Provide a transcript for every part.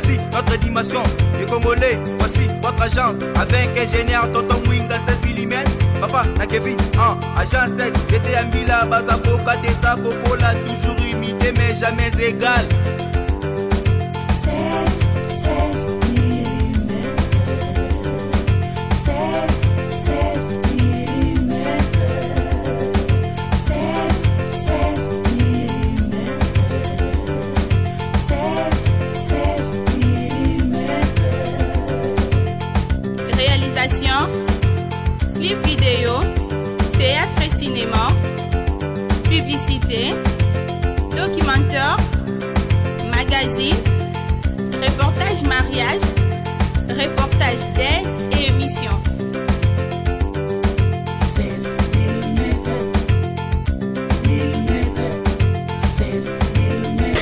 Voici notre dimension les Congolais, voici votre agence. Avec ingénieur Tonton Mwinga 7 mm. Papa na Kevin, en agence 16, j'étais à Mila, Bazakoka, Desa, Kokola, toujours imité mais jamais égal. 16, 16 mm. 16, 16 mm. 16, 16 mm. 16, 16 mm. Réalisation, clip vidéo, théâtre et cinéma, publicité, documentaire, magazine, reportage mariage, reportage d'aide et émission. 16 mm. Mm. 16 mm.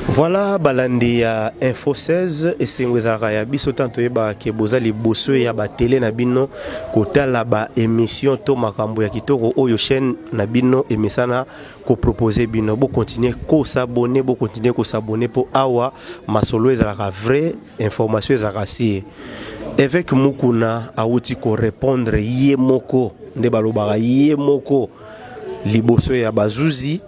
Voilà balandi ya Info 16, esengo ezalaka ya biso tant toyebaka ke boza liboso ya ba télé na bino kotala ba émission to makambo ya kitoko oyo chaîne na bino emesana ko proposer bino. Bo continuer ko s'abonner, bo continuer ko s'abonner po awa masolo ezalaka vrai, information ezalaka sie. Évêque Mukuna awuti ko répondre ye moko nde balobaka ye moko liboso ya bazuzi.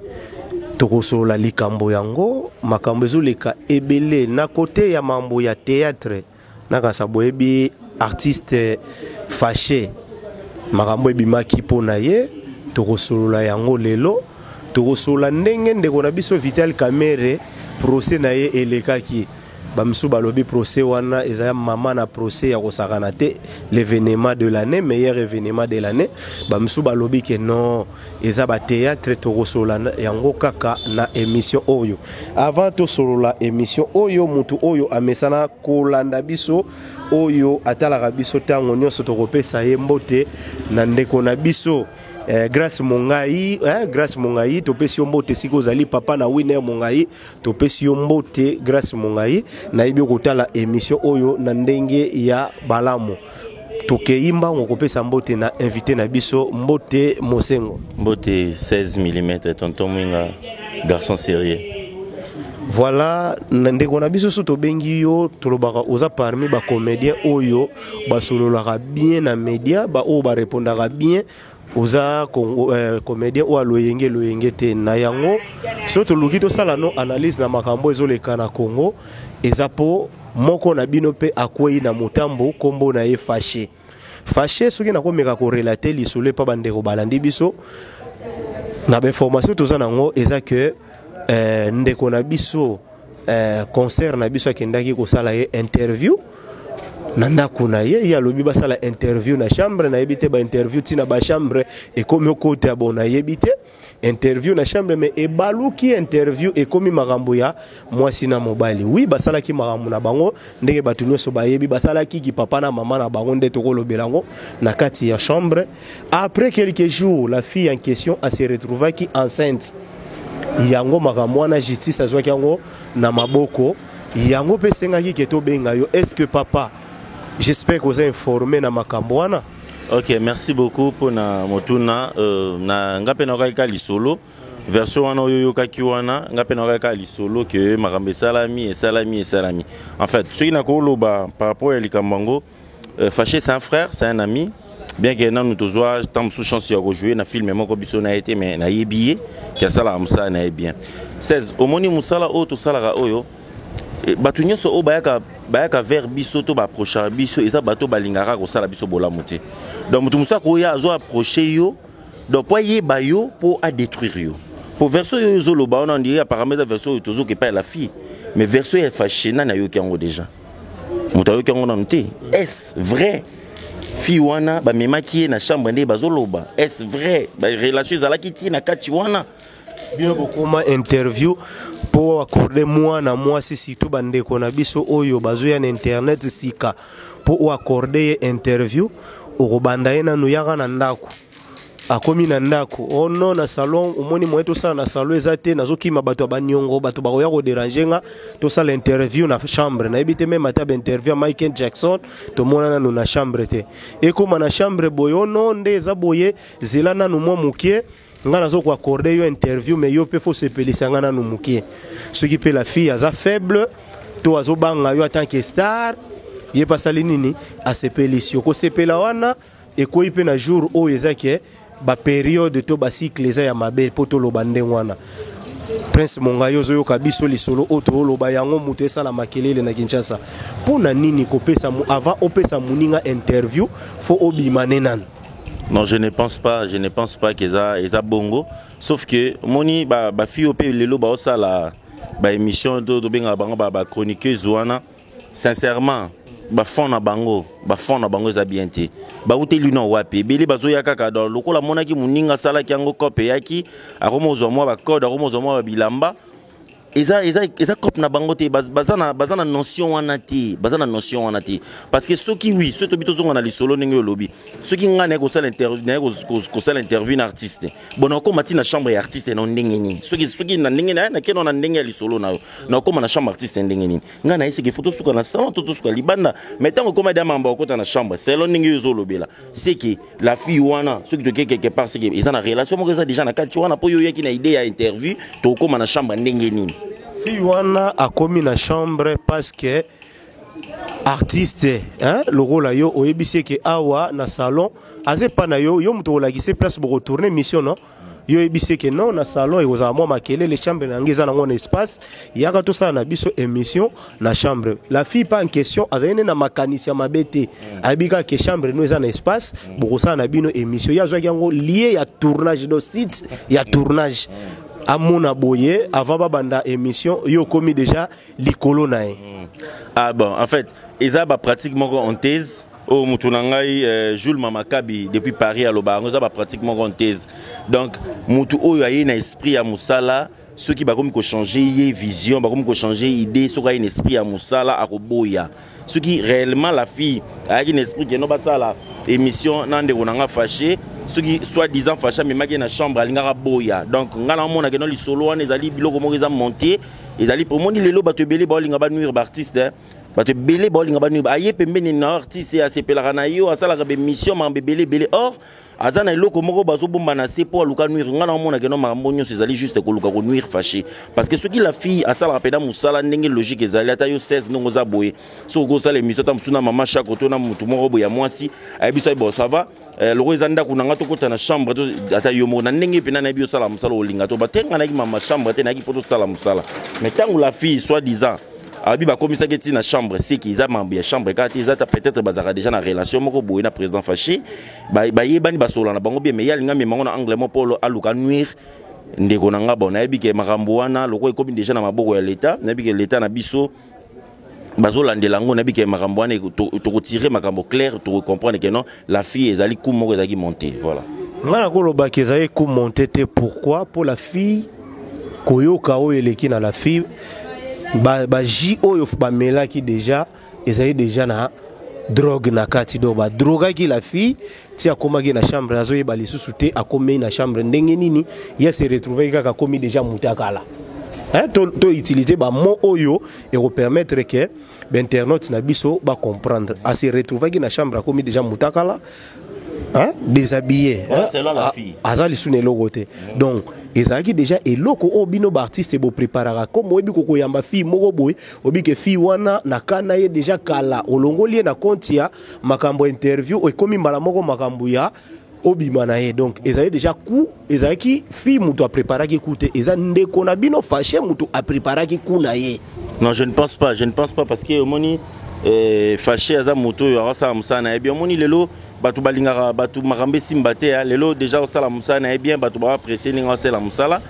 Tokosolola likambo yango, makambo ezoleka ebele na kote ya mambo ya théâtre. Nakasa boyebi artiste Fâché, makambo ebimaki mpo na ye, tokosolola yango lelo. Tokosolola ndenge ndeko na biso Vital Kamerhe procès na ye elekaki. Bamisu balobi procès wana ezaya mama na procès ya kosakana te, l'événement de l'année, meilleur événement de l'année. Bamisu balobi ke non, eza ba théâtre. Tokosolola yango kaka na émission oyo. Avant tosolola émission oyo, mutu oyo amesana kolanda biso, oyo atalaka biso ntango nyonso, tokopesa ye mbote na ndeko na biso Grâce Mongai, Grâce Mongai, topesi yo mbote siko ozali papa na Winner Mongai, topesi yo mbote Grâce Mongai, nayebi okotala émission oyo na ndenge ya balamu. Tokei mbango kopesa mbote na invité na biso. Mbote Mosengo. Mbote 16 mm, tonton Mwinga, garçon sérieux. Voilà, na ndeko na biso so tobengi yo, tolobaka oza parmi ba comédien oyo basololaka bien na média, ba oyo barépondaka bien. Oza Congo, comédien oyo aloyenge loyenge te. Na yango so toluki tosala no analyse na makambo ezoleka na Congo, eza po moko na bino mpe akwei na motambo, kombo na ye Fâché. Fâché, soki nakomeka korelater lisolo epa bandeko balandi biso na bainformation toza nango, eza ke ndeko na biso concert na biso akendaki kosala ye interview na ndako na ye. Ye alobi basala interview na chambre. Nayebi te bainterview ntina bachambre ekomi okota bon, nayebi te interview na chambre, mais ebaluki interview ekomi makambo ya mwasi na mobali. Oui, basalaki makambo na bango ndenge bato nyonso bayebi, basalaki ki papa na mama na bango nde tokolobela yango na kati ya chambre. Après quelques jours, la fille en question a se retrouvaki enceinte. Yango makambo wana, justice azwaki yango na maboko. Yango mpe esengaki ke tobenga yo. Est ce que papa, j'espère koza informé na makambo wana? Ok, merci beaucoup mpona motuna. Na nga mpe nakokaki ka lisolo version wana oyo oyokaki wana. Nga mpe nakokaki ka lisolo ke makambo esalami, esalami, esalami. En fait, soki nakoloba par rapport ya likambo yango, Fâché, c'est un frère, c'est un ami. Bien que nanu tozwa ntango mosusu chance ya kojouer na film moko biso na ye te, mais nayebi ye ke asalaka mosala na ye bien. 16 omoni mosala oyo tosalaka oyo, bato nyonso oyo bayaka vers biso to baapprochaka biso, eza bato balingaka kosala biso bolamu te. Donc moto mosusu akoya, azo approche yo donc po ayeba yo mpo adétruire yo. Po version oyo ozoloba wana, on dirait apparemment eza version oyo tozoka epai ya la fille, mais version ya Fâché, nani ayoki yango déjà? Moto ayoki yango nanu te. Est vrai fille wana bamemaki ye na chambre nde bazoloba? Est vrai barelation ezalaki ti na kati wana? Bino bokoma interview mpo accorde mwana mwasi, surtout bandeko na biso oyo bazoya na internet sika, mpo oaccorde ye interview, okobanda ye nanu yaka na ndako. Akomi na ndako, oh non, na salon omoni moye tosala na salon eza te, nazokima bato ya baniongo, bato bakoya kodéranger nga, tosala interview na chambre. Nayebi te, même ata bainterview ya Michael Jackson tomona nanu na chambre te. Ekóma na chambre boye, oh non, nde eza boye, zela nanu mwa mokie, nga nazo koaccorde yo interview, mais yo mpe fo sepelisa nga nanu mokie. Soki mpe la fille aza faible, To azobanga yo en tant que star, ye mpe asali nini, asepelisi yo. Kosepela wana ekwei mpe na jour oyo eza ke baperiode to bacycle eza ya mabe mpo toloba ndenge wana. Prince Mongai, ozoyoka biso lisolo oyo tooloba yango, moto esala makelele na Kinshasa. Mpo na nini kopesa avant opesa moninga interview, fo obima ne nanu? Non, je ne pense pas, je ne pense pas qu'eza eza bongo. Sauf que moni ba ba fille pe lelo ba osala ba émission to to benga bango ba ba chroniqueuse wana, sincèrement ba fond na bango, ba fond na bango eza bien te. Bauteli na wapi? Ebele bazoya kaka dans lokola monaki moninga asalaki yango, cope eyaki, akomozwa mwa bacode, akomozwa mwa babilamba. Eza cope na bango te. Baza na notion wana te, baza na notion wana te, parce que soki oui, soki tobi tozonga na lisolo ndenge olobi, soki ngai naye kosala interview, naye kosala interview na artiste, bon, nakokoma ti na chambre ya artiste na ndenge nini? Soki na ndenge na nakende na ndenge ya lisolo na yo, nakokoma na chambre artiste ndenge nini? Ngai nayesiki fo tosuka na salon to tosuka libanda. Mais ntango ekoma da mambo akota na chambre, selon ndenge oyo ozolobela, c'est que la fille wana, soki toke quelque part, c'est que eza na relation moko eza déjà na kati wana, mpo yo oyaki na idée ya interview, tokokoma na chambre ndenge nini? Fille wana akomi na chambre parce que artiste, hein, lokola yo oyebisi eke awa na salon aza epa na yo, yo moto okolakisa place bokotourne mission. Non, yo oyebisi eke non, na salon ekozala mwa makelele, chambre na yango eza nango na espace, yaka tosala na biso émission na chambre. La fille pas en question azali nde na makanisi ya mabe te, ayebi kaka ke chambre no eza na espace, bokosala na bino émission. Ye azwaki yango lieu ya tournage, do site ya tournage. Amona boye, avant babanda émission, yo okomi déjà likolo na ye. Ah bon, en fait eza bapratique moko honteuse oyo motu na ngai Jules Mamakabi depuis Paris aloba yango. Eza bapratique moko honteuse. Donc motu oyo aye na esprit ya mosala, soki bakomi kochange ye vision, bakomi kochange idée, soki aye na esprit ya mosala, akoboya. Soki réellement la fille ayaki na esprit keno basala émission na ndeko na nga Fâché, soki soit disant Fâché amemaki ye na chambre, alingaka boya. Donc nga naomona keno lisolo wana ezali biloko moko eza monté. Ezali omoni lelo bato ebele baolinga banuire baartiste, bato ebele baolinga banuire. Aye pembeni na artiste, asepelaka na yo, asalaka bémission, makambo ebele ebele, or aza na eloko moko bazobomba na se mpo aluka nuire. Ngai naomona keno makambo nyonso ezali juste koluka konuire Fâché, parce que soki la fille asalaka mpena mosala ndenge logique ezali, ata yo 16 ndongo oza boye, soki okosala émission ata mosu na mama Chako to na motu moko boye ya mwasi, ayebi so, bon, ça va, loko eza ndako na nga, tokota na chambre to ata yo moko na ndenge mpena nayebi osala mosala, olinga to batenga nayaki mama chambre te, nayaki mpo tosala mosala. Mais ntango la fille soit disant abi bakomisaki ti na chambre, seki eza mambo ya chambre kaka te, eza ta peut-être bazalaka déjà na relation moko boye na président Fâché, bayebani, basola na bango bien, mais ye alinga memango na angle mo mpo aluka nuire ndeko na nga. Bon, nayebi ke makambo wana loko ekomi déjà na maboko ya l'État, nayebi ke l'État na biso bazolandela yango, nayebi ke makambo wana tokotire makambo clair, tokocomprendre ke non, la fille ezali coup moko ezalaki monté, voilà. Ngai nakolobaki ezali coup monté te. Pourquoi? Mpo la fille koyoka oyo eleki na la fille, bajus oyo bamelaki déjà ezali déjà na drogue na kati. Donc badrogaki la fille ti akomaki na chambre, azoyeba lisusu te akomi na chambre ndenge nini. Ye se retrouvaki kaka akomi déjà moto akala. Hein, to utiliser bamot oyo ekopermettre ke bainternaute na biso bacomprendre. Ase retrouvaki na chambre, akomi déjà moto akala, hein, déshabillé, Ouais, selon la fille. Aza lisusu na eloko te. Donc ezalaki déjà eloko oyo bino baartiste bopreparaka, comme oyebi kokoyamba fille moko boye, oyebi ke fille wana na ka na ye déjà kala, olongoli ye na compte ya makambo ya interview, ekomi mbala moko makambo ya obima na ye. Donc ezali déjà coup, ezalaki fille moto apreparaki coup te, eza ndeko na bino Fâché moto apreparaki coup na ye. Non, je ne pense pas, je ne pense pas, parce que omoni Fâché aza moto oyo akosala mosala na ye bien. Omoni lelo bato balingaka bato makambo esimba te ya lelo déjà osala mosala na ye bien, bato baapprécie ndenge osala mosala.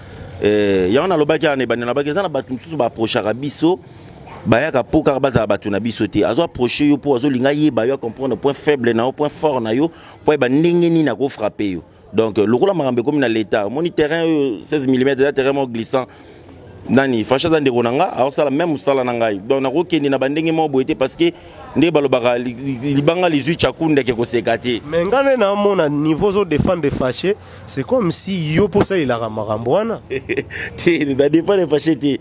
Yango nalobaki awa na ebandi, nalobaki eza na bato mosusu baapprochaka biso, bayaka mpo kaka bazala bato na biso te. Azo approche yo mpo azolinga yeba yo, acomprendre point faible na yo, point fort na yo, mpo ayeba ndenge nini akofrappe yo. Donc lokola makambo ekomi na l'État, omoni terrain oyo 16 mm eza terrain moko glissant. Nani Fâché aza ndeko na nga, aosala même mosala na ngai, donc nakokende na bandenge moko boye te, parce que nde balobaka libanga lizwi tshakundeke koseka te. Mais ngai nde naomona niveau ozodefendre Fâché, c'est comme si yo mpo osalelaka makambo wana. Te, na défendre Fâché te.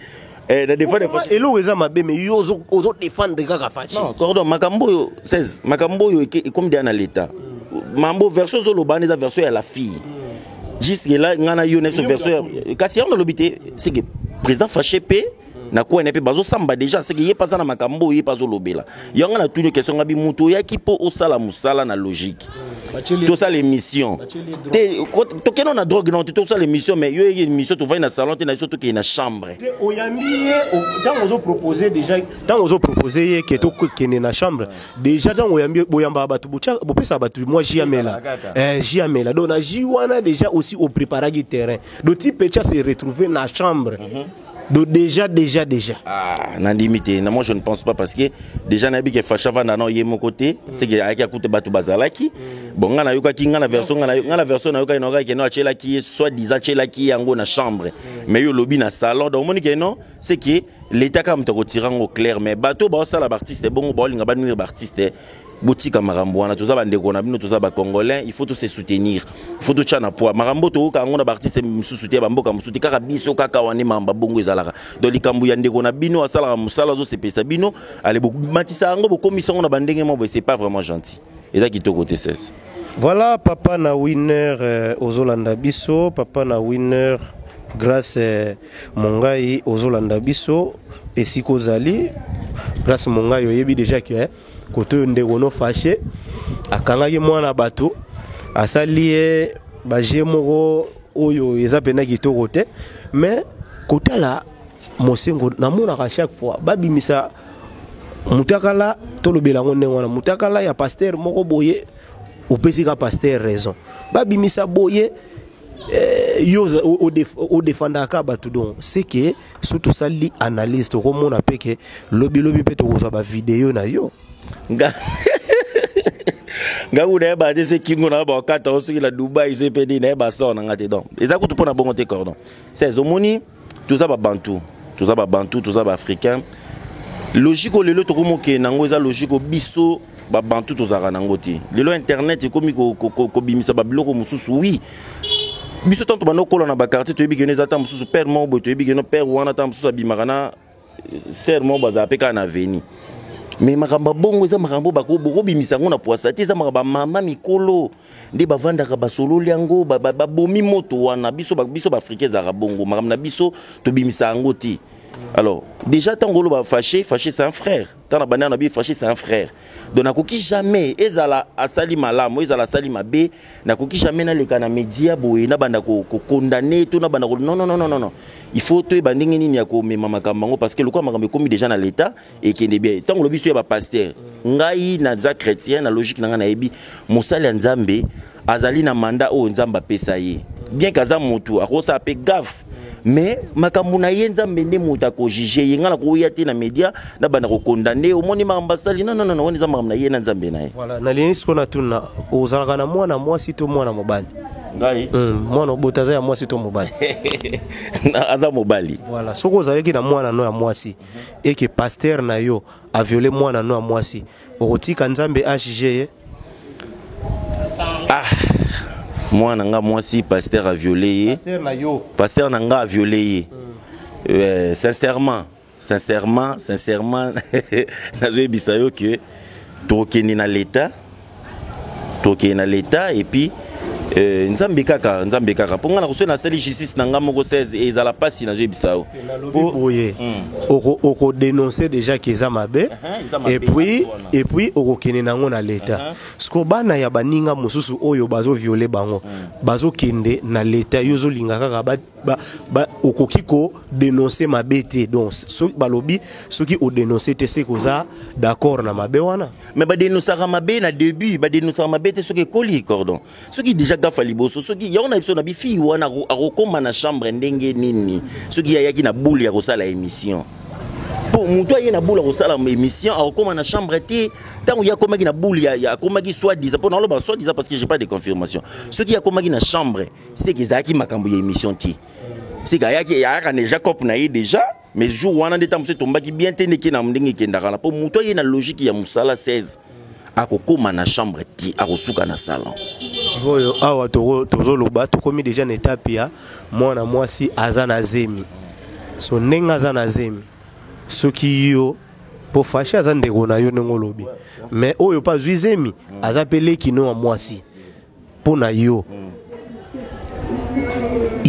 Na défendre Fâché eloko eza mabe, mais yo ozodefendre kaka Fâché. Non, cordon, makambo oyo 16, makambo oyo ekomi deya na l'État. Mambo version ozoloba wana eza version ya la fille. Jusque là, ngai na yo na biso version ya, kasi yango nalobi te, c'est que président Fâché mpe. Na kwene mpe bazosamba déjà, seke ye mpe aza na makambo oyo ye mpe azolobela yango. Natuni question nga bi moto oyaki mpo osala mosala na logique, tosala émission te, tokende na drogue non te, tosala émission. Mais yo eyeki émission, tovandi na salon te na biso, tokende na chambre. Te, oyambi ye ntango ozopropose déjà, ntango ozopropose ye ke tokende na chambre déjà, ntango oyambi, boyambaka bato, bopesaka bato mwa jus amela, jus amela. Donc na jus wana déjà aussi opréparaki terrain, donc ti pecha se retrouver na chambre. Donc déjà déjà déjà. Ah, nandimi te na moi, je ne pense pas, parce que déjà nayebi ke Facha vanda na ye moko te, c'est que ayaki akuta bato bazalaki. Bon, nga nayokaki, nga na version, nga na version nayokaki, nayokaki ke no atielaki ye, soit disant atielaki ye yango na chambre, mais yo olobi na salon. Donc omoni ke non, c'est que l'état kaka moto akotira yango clair. Mais bato baosala baartiste bongo, baolinga banuire baartiste, botika makambo wana. Toza bandeko na bino, toza bacongolais, il faut tose soutenir, il faut totya na poids makambo toyoka yango na baartiste mosusu te, bamboka mosusu te, kaka biso kaka wana makambo bongo ezalaka. Donc likambo ya ndeko na bino asalaka mosala, azosepelisa bino, ale bomatisa yango, bokomisa yango na bandenge moko boye, c'est pas vraiment gentil, eza kitoko te sese. Voilà, papa na Winner, ozolanda biso, papa na Winner Grâce Mongai, ozolanda biso esika ozali. Grâce Mongai, oyebi déjà ke kote oyo ndeko no Fâché akangaki mwana bato, asali ye baje moko oyo eza mpenza kitoko te. Mais kotala Mosengo, namonaka chaque fois babimisa mutakala, tolobela yango ndenge wana, mutakala ya pasteur moko boye, opesi ka pasteur raison, babimisa boye, yo odefendaka bato. Donc c'est que so tosali analyse, tokomona mpe ke lobilobi mpe tokozwa bavideo na yo. Nga kuna nayeba te soki kingo na bakata o soki na Dubai, soki mpe nini, nayeba sor na nga te. Donc eza kutu mpo na bongo te, cordon 16. Omoni, toza babantu, toza babantu, toza baafricain. Logique oyo lelo tokomokende nango eza logique oyo biso babantu tozalaka nango te. Lelo internet ekomi kobimisa babiloko mosusu. Oui, biso ntango tobanda kokola na baquartier, toyebi keno eza ta mosusu père moko boye, toyebi keno père wana ta mosusu abimaka na sœur moko, bazala mpe kaka na avenue. Mais makambo ya bongo eza makambo bokobimisa yango na poisa te. Eza makambo bamama mikolo nde bavandaka, basololi yango, babomi moto wana. Biso baafricain ezalaka bongo, makambo na biso tobimisa yango te. Alors déjà ntango oloba Fâché, Fâché c'est un frère, ntango na bandaka na bi Fâché c'est un frère, donc nakoki jamais, ezala asali malamu, ezala asali mabe, nakoki jamais naleka na média boye nabanda kokondane to nabanda ko non, non, non, non, non. Il faut toyeba ndenge nini ya komema makambo yango, parce que lokola makambo ekomi déjà na l'état, ekende bien. Ntango olobi so ya bapasteur, ngai naza chrétien, na logique na ngai nayebi mosali ya Nzambe azali na mandat oyo Nzambe apesa ye. Bien que aza motu, akosala mpe gaffe, mais makambo na ye, Nzambe nde moto akojuge ye. Ngai nakoya te na média nabanda kokondane, omoni makambo asali. Non, non, non, wana eza makambo na ye na Nzambe na ye. Voilà, nalingi sikoyo natuna, ozalaka na mwana mwasi to mwana mobali? Ngai? Mwana obota aza ya mwasi to mobali? Aza mobali. Voilà, soki ozalaki na mwana no ya mwasi eke pasteur na yo aviole mwana no ya mwasi, okotika Nzambe ajuge ye? Ah, mwana nga mwasi, pasteur aviole ye? Pasteur na yo. Pasteur na nga aviole ye? Sincèrement, sincèrement, sincèrement, nazoyebisa yo ke tokokende na l'état, tokokende na l'état, et puis Nzambe kaka, Nzambe kaka, mpo nga na kosoki nasali justice na nga moko 16, ezala mpasi, nazoyebisa yo. Nalobi boye, okodénonce déjà ke eza mabe, et puis et puis okokende nango na l'état. Siko bana ya baninga mosusu oyo bazoviole bango, bazokende na l'état, yo ozolinga kaka okoki kodénonce mabe te. Donc soki balobi soki odénonce te, seke oza d'accord na mabe wana. Mais badénonsaka mabe na début, badénonsaka mabe te soki ekoli, cordon. Soki déjà gafa liboso, soki yango na biso na bifille wana akokóma na chambre ndenge nini soki ayaki na boule ya kosala émission? Mpo moto aye na boule ya kosala émission akokóma na chambre te. Ntango ye akomaki na boule ya akomaki soit disant, mpo naloba soit disant parce que j'ai pas de confirmation, soki ye akomaki na chambre, seke ezalaki makambo ya émission te, seke ayaki, ayaka déjà cope na ye déjà. Mais jour wana nde ntango mosusu etombaki bien te, ndeke na ndenge ekendaka na mpo moto aye na logique ya mosala 16 akokóma na chambre te, akosuka na salon. Sikoyo awa tozoloba, tokomi déjà na étape ya mwana mwasi aza na zemi. So ndenge aza na zemi, soki yo, mpo Fâché aza ndeko na yo ndenge olobi, mais oyo mpe azwi zemi aza mpe leki no ya mwasi, mpo na yo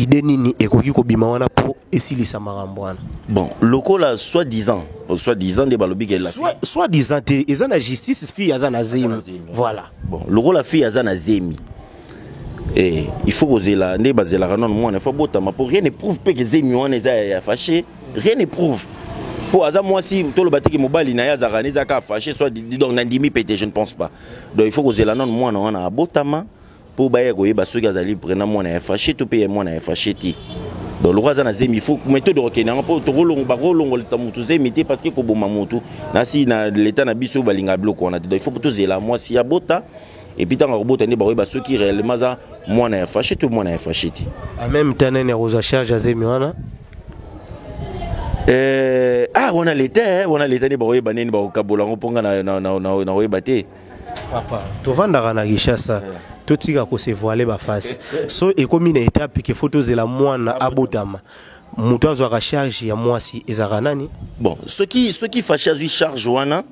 Idée nini ekoki kobima wana mpo esilisa makambo wana? Bon, lokola soi-disant, soi-disant nde balobi ke la Soi-disant te, eza na justice, fille aza na zemi, voilà. Bon, lokola fille aza na zemi, il faut kozela nde bazelaka nano mwana, il faut abotama, po rien ne prouve mpe ke zemi wana eza ya Fâché. Rien ne prouve, mpo aza mwasi, toloba te ke mobali na ye azalaka na eza kaka Fâché soit. Donc nandimi pe te, je ne pense pas. Donc il faut kozela nano mwana wana abotama mpo baya koyeba soki azali prena mwana ya Fâché to mpe ya mwana ya Fâché te. Donc lokola aza na zemi, il faut méthode okende yango mpo bakolongolisa motu zemi te, parce que koboma motu nasi na leta na biso balingaka biloko wana te. Donc il faut tozela mwasi abota, et puis ntango akobota nde bakoyeba soki réellement aza mwana ya Fâché to mwana ya Fâché te. En même temps, nani akozwa charge ya zemi wana? Ah, wana leta, wana leta nde bakoyeba nini bakokabola yango, mpo nga nakoyeba te. Papa, tovandaka na Kinshasa, totika kose voiler baface. So ekomi na étape ke faut tozela mwana abotama, moto azwaka charge ya mwasi ezalaka nani? Bon, soki Fâché azwi charge wana,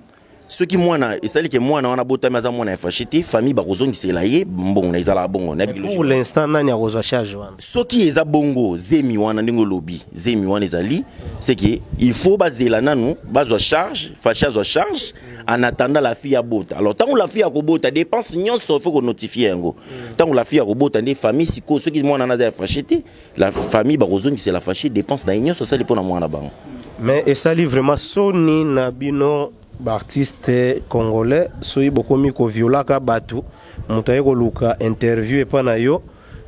soki mwana esali ke mwana wana abotami aza mwana ya Fâché te, famille bakozongisela ye mbongo na ezalaka bongo, nayebi. Pour l'instant, nani akozwa charge wana? Soki eza bongo, zemi wana, ndenge olobi, zemi wana ezali, c'est que il faut bazela nanu bazwa charge, Fâché azwa charge en attendant la fille abota. Alors ntango la fille akobota, dépense nyonso faut konotifie yango. Ntango la fille akobota nde famille sikoyo, soki mwana wana aza ya Fâché te, la famille bakozongisela Fâché dépense na ye nyonso asali mpo na mwana bango. Mais esali vraiment soni na bino baartiste congolais, soki bokomi koviolaka bato, moto aye koluka interview epa na yo,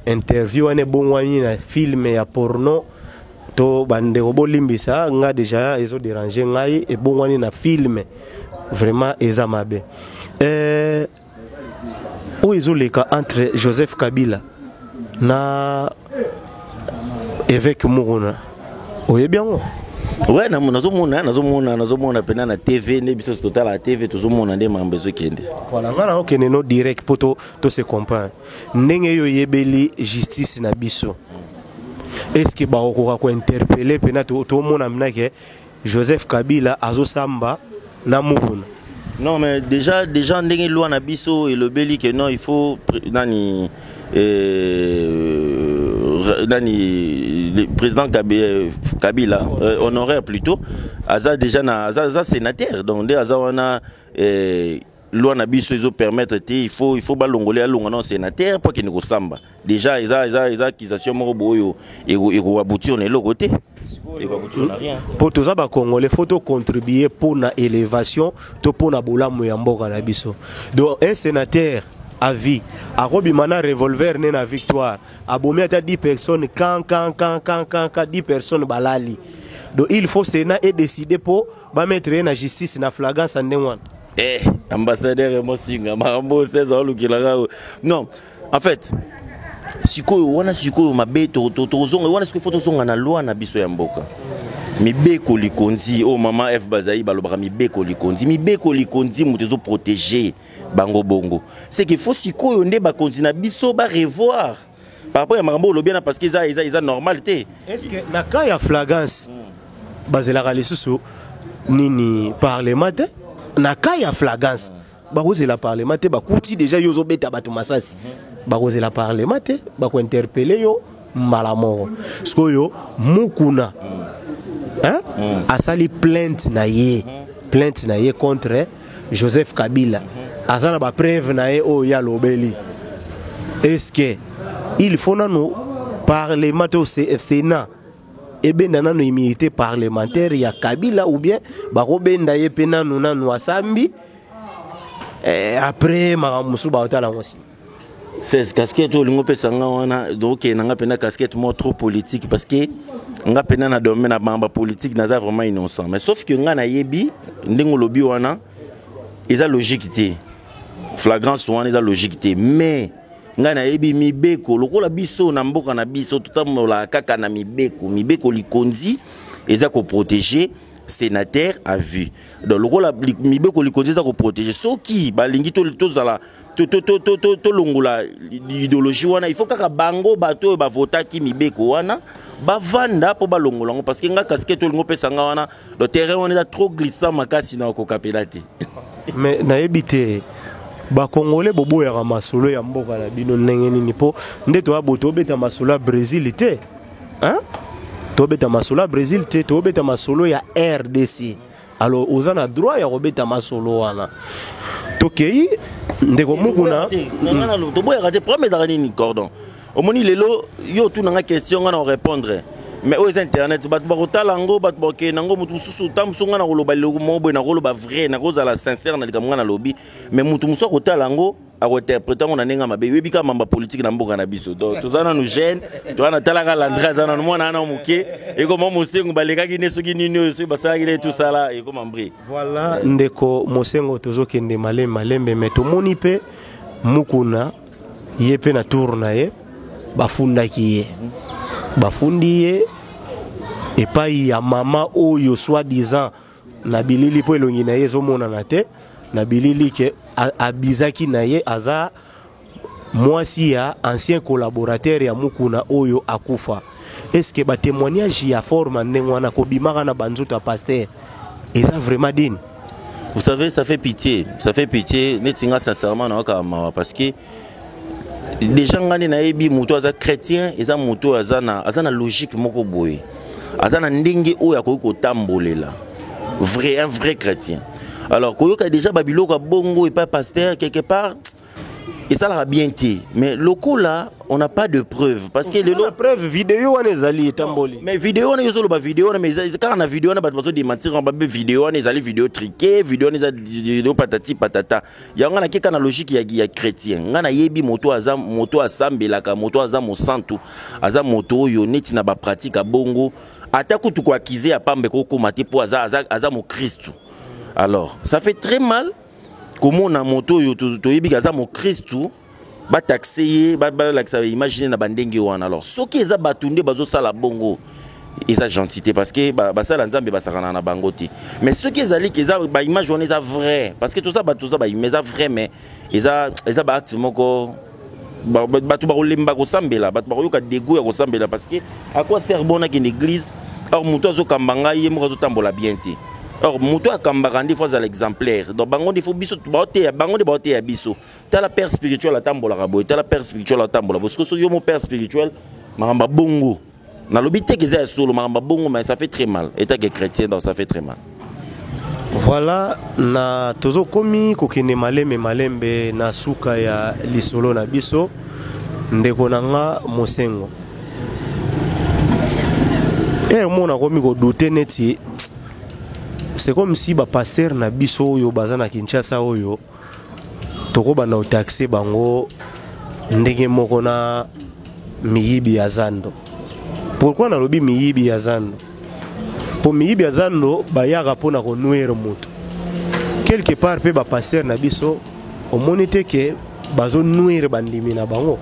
interview wana ebongwani na film ya porno. To bandeko bolimbisa nga, déjà ezoderange ngai, ebongwani na film, vraiment eza mabe. Oyo ezoleka entre Joseph Kabila na évêque Mukuna, oyebi yango? Ouais, nazomona mpena na TV nde biso totala na TV, tozomona nde makambo ezokende. Voilà, nga na okende no direct mpo to se comprendre. Ndenge oyo oyebeli justice na biso, est ce que bakokoka kointerpeller mpena tomona mina ke Joseph Kabila azosamba na Mukuna? Non, mais déjà ndenge loi na biso elobeli que non, il faut nani le président Kabila, honoraire plutôt, aza déjà na aza sénateur, donc nde aza wana, loi na biso ezopermettre te, il faut balongole, alonga na sénateur mpo akende kosamba. Déjà eza accusation moko boye oyo ekoaboutir na eloko te, ekoaboutir na rien. Mpo toza bacongolais, faut tocontribue mpo na élévation to mpo na bolamu ya mboka na biso. Donc un sénateur à vie akobima na revolver ne na Victoire, abomi ata 10 personnes, kan kan kan kan kan kan, 10 personnes balali. Donc il faut Sénat edécide mpo bamettre ye na justice na flagrance ya ndenge wana. Ambassadeur Mosinga, makambo 16 aolukelaka. Non, en fait sikoyo wana, sikoyo mabe tokozonga wana, sikoyo faut tozonga na loi na biso ya mboka, mibeko likonzi oyo mama F bazali balobaka, mibeko likonzi, mibeko likonzi moto ezoprotege bango bongo. C'est que faut sikoyo nde bakonzi na biso barevoir par rapport ya makambo olobi wana, parce que eza normal te. Est ce que na cas ya flagrance bazelaka lisusu nini, parlement te? Na cas ya flagrance bakozela parlement te? Bakuti déjà yo ozobeta bato masasi, bakozela parlement te, bakointerpeller yo mbala moko. Sikoyo Mukuna, hein? Asali plainte na ye, plainte na ye contre Joseph Kabila, aza na bapreuve na ye oyo ye alobeli. Est ce que il faut nano parlement to Sénat ebenda nano immunité parlementaire ya Kabila, ou bien bakobenda ye mpe nanu asambi, après makambo mosusu bakotala yango nsima? 16 casquette oyo olingi opesa nga wana, okende na nga mpena casquette moko trop politique, parce que nga mpena na domaine na bamba politique naza vraiment innocent. Mais sauf que nga nayebi ndenge olobi wana eza logique te, flagrance wana eza logique te. Mais ngai nayebi mibeko, lokola biso na mboka na biso totambolaka kaka na mibeko, mibeko likonzi eza koprotéger sénateur à vue. Donc lokola mibeko likonzi eza koprotéger, soki balingi tozala tolongola idéologie wana, il faut kaka bango bato oyo bavotaki mibeko wana bavanda mpo balongola yango. Parce que nga casquette olingi opesa nga wana, le terrain wana eza trop glissant makasi na kokapela te. Mais nayebi te, bakongole boboyaka masolo ya mboka na bino ndenge nini? Mpo nde toya bo tobeta masolo ya Brésil te. Hein? Tobeta masolo ya Brésil te, tobeta masolo ya RDC. Alors oza na droit ya kobeta masolo wana. Tokei ndeko Mukuna. Toboyaka te, problème ezalaka nini cordon? Omoni lelo yo otuna nga question, nga na korépondre, mais oyo eza internet, bato bakotala yango, bato bakokende yango. Moto mosusu, ta mosusu nga na koloba eloko moko boye, nakoloba vrai, nakozala sincère na likambo nga nalobi, mais moto mosusu akotala yango, akointerprete yango na ndenge ya mabe. Oyebi kaka mamba politike na mboka na biso. Donc toza nanu jeune, toza na talaka Landre aza nanu mwana wana moke, ekoma Mosengo balekaki nde soki nini oyo soki basalaki nde tosala ekoma mbri. Voilà, ndeko Mosengo, tozokende malembe malembe, mais tomoni mpe Mukuna ye mpe na tour na ye bafundaki ye, bafundi ye epai ya mama oyo soi-disant na bilili, mpo elongi na ye ezomonana te na bilili, ke abizaki na ye aza mwasi ya ancien collaborateur ya Mukuna oyo akufa. Est-ce que batémoignage ya forme ndenge wana kobimaka na banzoto ya pasteur eza vraiment digne? Vous savez, ça fait pitié, ça fait pitié. Neti nga, sincèrement, nayoka mawa, parce que déjà nga nde nayebi moto aza chrétien, eza moto oyo aza na logique moko boye, aza na ndenge oyo akoki kotambolela vrai, un vrai chrétien. Alors koyoka déjà babiloko ya bongo epai pasteur, quelque part esalaka bien te, mais lokola on n'a pas de preuve, parce que lelo preuve video wana ezali etamboli. Mais video wana, ezoloba video wana, mais kaka na video wana bato bazodémentir babe video wana ezali video truqué, video wana eza video patati patata. Yango nga nakeka na logique ya chrétien. Nga nayebi moto aza moto asambelaka, moto aza mosantu, aza moto oyo neti na bapratique ya bongo, ata kutu koaccuser ya pamba ekokóma te, mpo aza mokristu. Alors ça fait très mal komona moto oyo toyebi aza mokristu, bataxe ye, balakisa imagine na bandenge wana. Alors soki eza bato nde bazosala bongo, eza gentil te, parce que basala Nzambe basakana na bango te. Mais soki ezali ke eza baimage wana eza vrai, parce que toza bato, toza baime, eza vrai, mais eza baacte moko bato bakolemba kosambela, bato bakoyoka dégoût ya kosambela, parce que à quoi sert bon akende église, or moto azokamba ngai, ye moko azotambola bien te? Or moto akambaka nde faut azala exemplaire. Donc bango nde faut biso baoteya, bango nde baoteya biso: tala père spirituel atambolaka boye, tala père spirituel atambola boye. Soki yo mo père spirituel, makambo ya bongo, nalobi te ke eza ya solo, makambo ya bongo, mais ça fait très mal étant que chrétien. Donc ça fait très mal. Voilà, na tozokomi kokende malembe malembe na suka ya lisolo na biso. Ndeko na nga Mosengo, omona akomi kodouter neti c'est comme si bapasteur na biso oyo baza na Kinshasa oyo tokobanda kotaxe bango ndenge moko na miyibi ya zando. Pourquoi nalobi miyibi ya zando? Mpo miyibi ya zando bayaka mpona konuire moto quelque part. Mpe bapasteur na biso, omoni te ke bazonuire bandimi na bango?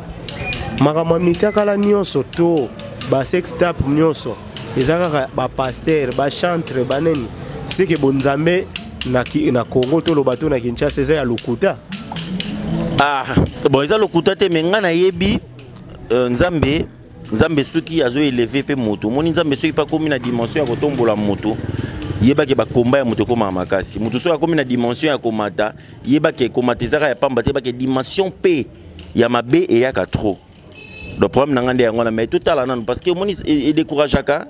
Makambo ya mitakala nyonso to basextape nyonso eza kaka bapasteur, bachantre, baneni. Seke bonzambe na Congo, toloba to na Kinshasa, eza ya lokuta. Ah bon, eza lokuta te, mais ngai nayebi Nzambe. Nzambe soki azoélever mpe moto, omoni, Nzambe soki mpe akomi na dimension ya kotombola moto, yebaki bakomba ya moto ekomaka makasi. Moto soki akomi na dimension ya komata, yebaki ekomata ezaka ya pamba te, yebaki dimension mpe ya mabe eyaka trop. Donc problème na ngai nde yango wana. Mais totala nanu, parce que omoni, edécourageaka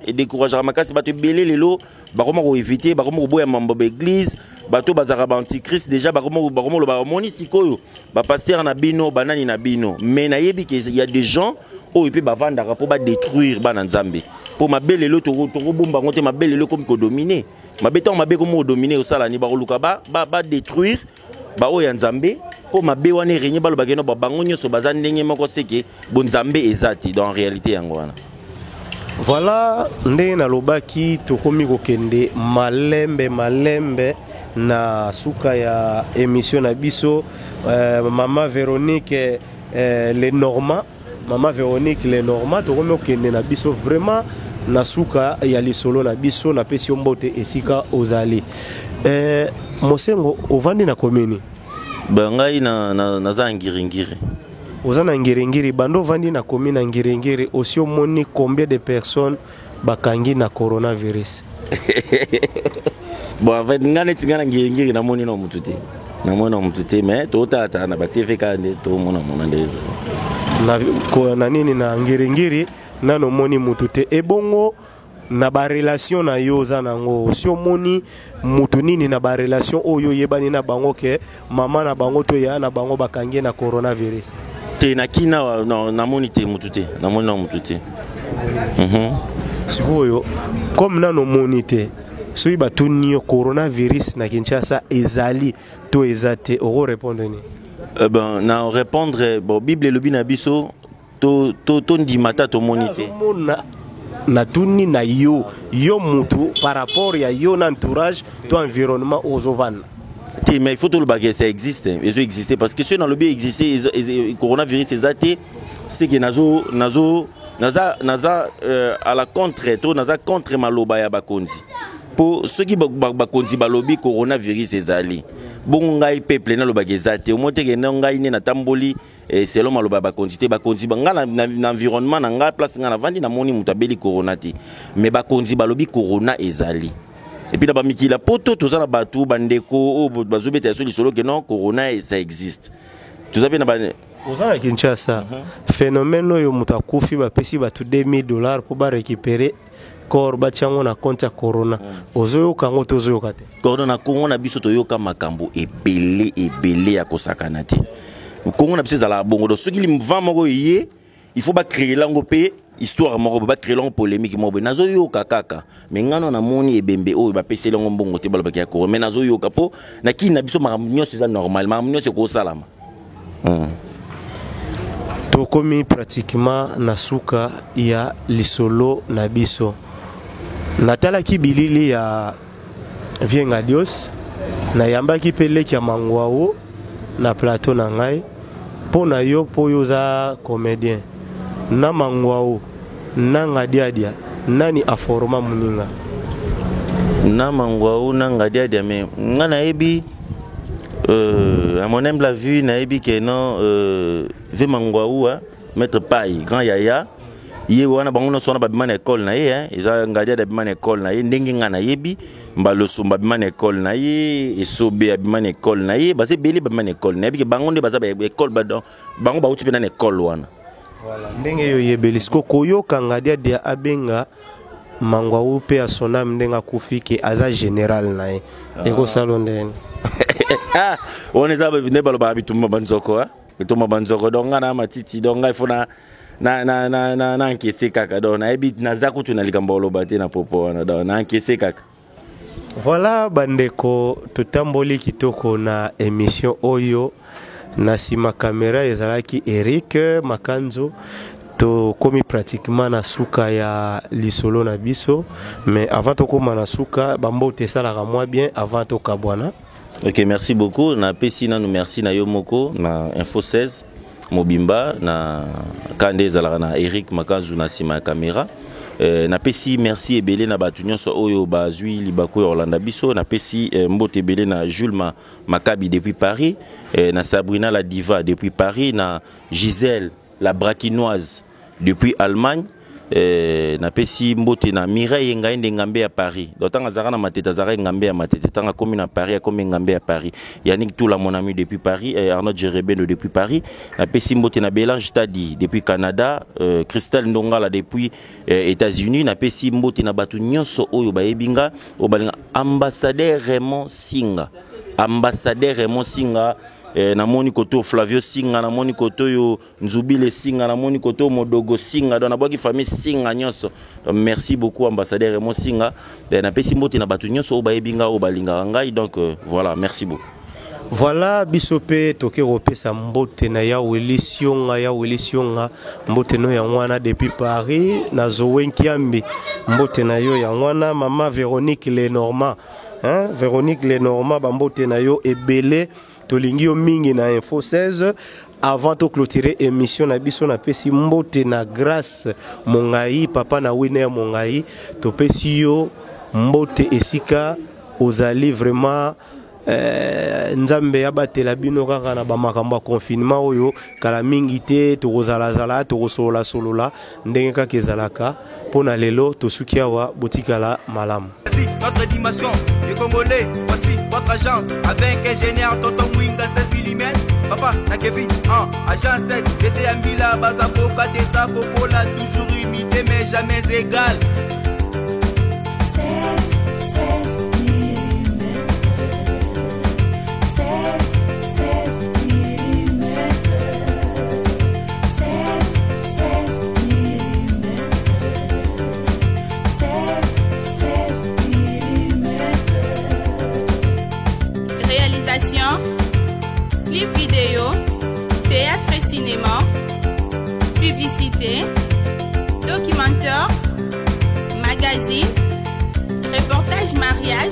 makasi. Bato ebele lelo bakoma koéviter, bakoma koboya mambo baeglise, bato bazalaka baantichrist déjà, bakoma koloba: omoni sikoyo bapasteur na bino, banani na bino. Mais nayebi ke y a des gens oyo mpe bavandaka mpo badétruire bana Nzambe, mpo mabe lelo tokobomba yango te. Mabe lelo ekomi kodominer. Mabe, ntango mabe ekomi kodominer, osala ni bakoluka badétruire baoyo ya Nzambe, mpo mabe wana erégner, balobaki no bango nyonso baza ndenge moko, seke bonzambe eza te. Donc en réalité yango wana. Voilà, ndenge nalobaki, tokomi kokende malembe malembe na suka ya émission na biso. Mama Véronique Lenormand, mama Véronique Lenormand, tokomi kokende na biso vraiment na suka ya lisolo na biso. Napesi yo mbote esika ozali. Mosengo, ovandi na commune? Ba ngai naza na Ngiringiri. Oza na Ngiringiri. Bando ovandi na commune na Ngiringiri, osi omoni combien de personnes bakangi na coronavirus? Bon, en fait, nga neti nga na Ngiringiri, namoni na motu te, namoni na motu te, mais totalatala na batv kaka nde tomona mona nde eza. Na nini, na Ngiringiri. Nano omoni mutu te. Ebongo na ba relation na yo oza nango, osi omoni mutu nini na ba relation oyo oyebani na bango ke mama na bango to yaya na bango bakangi ye na coronavirus? Te, na kina awa namoni te mutu te, namoni na mutu te. Sikoyo comme nano omoni te, soki batuni yo coronavirus na Kinshasa ezali to eza te, oko répondre nini? Ben, na répondre, bon, Bible elobi na biso tondima ata tomoni te. Nazomona, natuni na yo, yo mutu, par rapport ya yo na entourage to environnement oyo ozovanda. Te, mais il faut toloba ke ça existe, ezo existe, parce que soki nalobi existe, coronavirus eza te, c'est que nazo nazo naza naza à la contre to naza contre maloba ya bakonzi. Po soki bakonzi balobi coronavirus ezali bongo, ngai peuple nalobaka eza te, omoi teke ngai nde natamboli selon maloba ya bakonzi te. Bakonzi nga na environnement na ngai, place ngai navandi, namoni moto abeli corona te, mais bakonzi balobi corona ezali. Et puis na bamikili ya poto, toza na bato, bandeko oyo bazobeta yaso lisolo ke non, corona ça existe. Toza mpe na ba Oza na Kinshasa, phénomène oyo moto akufi, bapesi bato 2000 $ mpo barécupérer corps, batia yango na compte ya corona, ozoyoka yango to ozoyoka te? Corona na Kongo na biso, toyoka makambo ebele ebele ya kosakana te. Kongo na biso ezalaka bongo. Donc soki vent moko eye, il faut bacréer yango mpe histoire moko boye, bacréer yango polémique moko boye. Nazoyoka kaka, mais ngano namoni ebembe oyo bapeseli yango mbongo te, balobaki ya corona, mais nazoyoka mpo na kini na biso makambo nyonso eza normal, makambo nyonso ekosalama. Tokomi pratiquement na suka ya lisolo na biso. Natalaki bilili ya vieux Ngadios, nayambaki mpe leki ya Mangwao na plateau na ngai. Mpo na yo, mpo oyo oza comédien, na Mangwao na Ngadiadia, nani aforma moninga? Na Mangwao na Ngadiadia, mais nga nayebi, à mon humble avis, nayebi ke non, vieux Mangwau, hein, maître Pai, grand yaya, ye wana, bango nyonso wana babima na école na ye, hein. Eza Ngadiadia abima na école na ye, ndenge nga nayebi Mbalosomba abima na école na ye, Esobe abima na école na ye, baza ebele babima na école. Nayebi ke bango nde baza ba école, bango bauti mpe na école wana. Voilà. Ndenge yo oyebeli siko koyoka Ngadiadia abenga Mangwau mpe ya soname ndenge akufi ke aza général na ye, ekosala ndenge? Ah, wana eza nde balobaka bitumba banzoko, ah? Bitumba banzoko. Donc nga na matiti, donc ngai fo na encaisse kaka. Donc nayebi naza kutu na likambo ya koloba te na popo wana, donc na encaisse kaka. Voilà bandeko, totamboli kitoko na émission oyo. Na nsima caméra ezalaki Eric Makanzo. Tokomi pratiquement na suka ya lisolo na biso, mais avant tokóma na suka, bambote esalaka mwa bien avant tokabwana. Ok, merci beaucoup. Napesi nanu merci na yo moko na Info 16 mobimba, na ka nde ezalaka na Eric Makanzu na nsima ya caméra. Napesi merci ebele na bato nyonso oyo bazwi libaku ya kolanda biso. Napesi mbote ebele na Jules Makabi depuis Paris, na Sabrina la Diva depuis Paris, na Gisèle la Braquinoise depuis Allemagne. Napesi mbote na Mireille Ngai nde ngambe ya Paris. Donc ntango azalaka na Matete, azalaka ngambe ya Matete. Ntango akomi na Paris, akomi ngambe ya Paris. Yannick Toula, mon ami depuis Paris, Arnaud Jerebendo depuis Paris. Napesi mbote na Belange Tadi depuis Canada, Christelle Ndongala depuis États-Unis. Napesi mbote na bato nyonso oyo bayebi nga, oyo balinga ambassadeur Raymond Singa, ambassadeur Raymond Singa. Namoni koto Flavio Singa, namoni koto oyo Nzubile Singa, namoni koto Modogo Singa, donc nabwaki famille Singa nyonso. Donc merci beaucoup ambassadeur Raymond Singa. Napesi mbote na bato nyonso oyo bayebi nga, oyo balingaka ngai. Donc voilà, merci beaucoup. Voilà, biso mpe toke kopesa mbote na Yaweli Sionga. Yaweli Sionga, mbote no yango wana depuis Paris. Na Zoe Nkiambi, mbote na yo yango wana. Mama Véronique Lenormand, hein? Véronique Lenormand, bambote na yo ebele, tolingi yo mingi na Info 16. Avant toclôturer émission na biso, napesi mbote na Grâce Mongai, papa na Winer Mongai. Topesi yo mbote esika ozali vraiment. Nzambe abatela bino kaka na bamakambo ya confinement oyo. Kala mingi te tokozalazala, tokosolola-solola ndenge kaka ezalaka. Mpo na lelo tosuki awa, botikala malamu. Voici notre dimension du Congolais, voici votre agence avec ingénieur Tonton Mwinga 16 mm. Papa na Kevin, en agence 16, j'étais à Mila, Bazaboka, Deza, Kokola, toujours imité. n'est jamais égal. 16, 16 mm. 16, 16 mm. 16, 16 mm. 16, 16 mm. Réalisation, clip vidéo, théâtre et cinéma, publicité, documentaire, magazine, reportage mariage,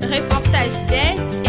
reportage d'aide.